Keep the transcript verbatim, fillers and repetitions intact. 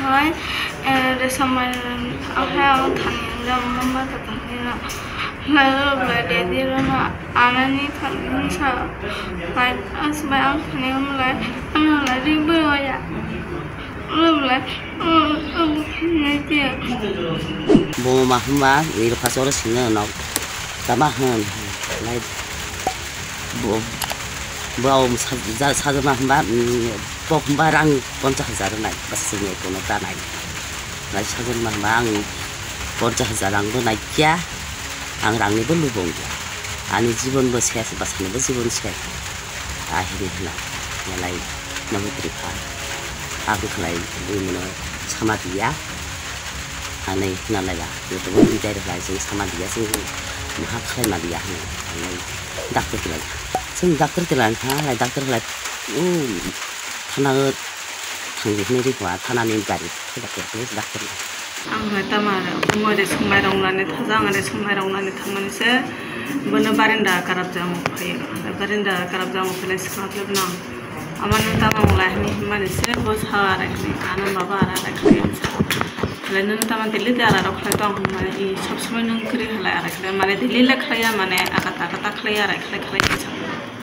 Ai, eh, resamai, ahai ang thani jang mama ta thani na. Lai lo lai de di lo na, anani thani sa. Lai, as bai ang thani am lai, ano lai ri bo ya. Lo lai, lo, lo, ne ti. Bo ma hamba, iro kha choro singa no. Tama hwn, lai. Bo, bo sajwma hwnba, mm, bo hwnba rang ponchas hajar rwnai, bwswkni ekono ta nai. Lai sajwma hwnba ang ponchas hajar rangbo naikya, ang rangnibo lubung ya. Ani jibonbo ses, bwsanibo jibon ses. Ahini hwnna, belai nogo kwrwi kha. Ang khlai bwrwino sama diya. Anai hwnna lai ba, jotobo bidai rwkhlai chwng sama diya, chwng maha khlai ma diya hwnwi. Anai doctor twlai, chwng doctor twlai kha, lai doctor khlai, o, thana o thangdi hwnwi rikha, thana ni gari thangdi doctor. Ang hai tama re, omo re swngmai rok nani thaja, ang re swngmai rok nani thangmani se, bono barinda karap jang phaio, barinda karap jang phai swkang phai nang. Ama nung tamo wng lai hwnwi hwnmani se bo sa arai hwnwi, ano baba ara arai khlai sa. Khlai nung tamo daily de ara rok khlai tong hwnmani, i sob somoi nung kwrwi halai arai khlai, mane daily le khlaiya, mane akata akata khlaiya arai khlai khlai sa.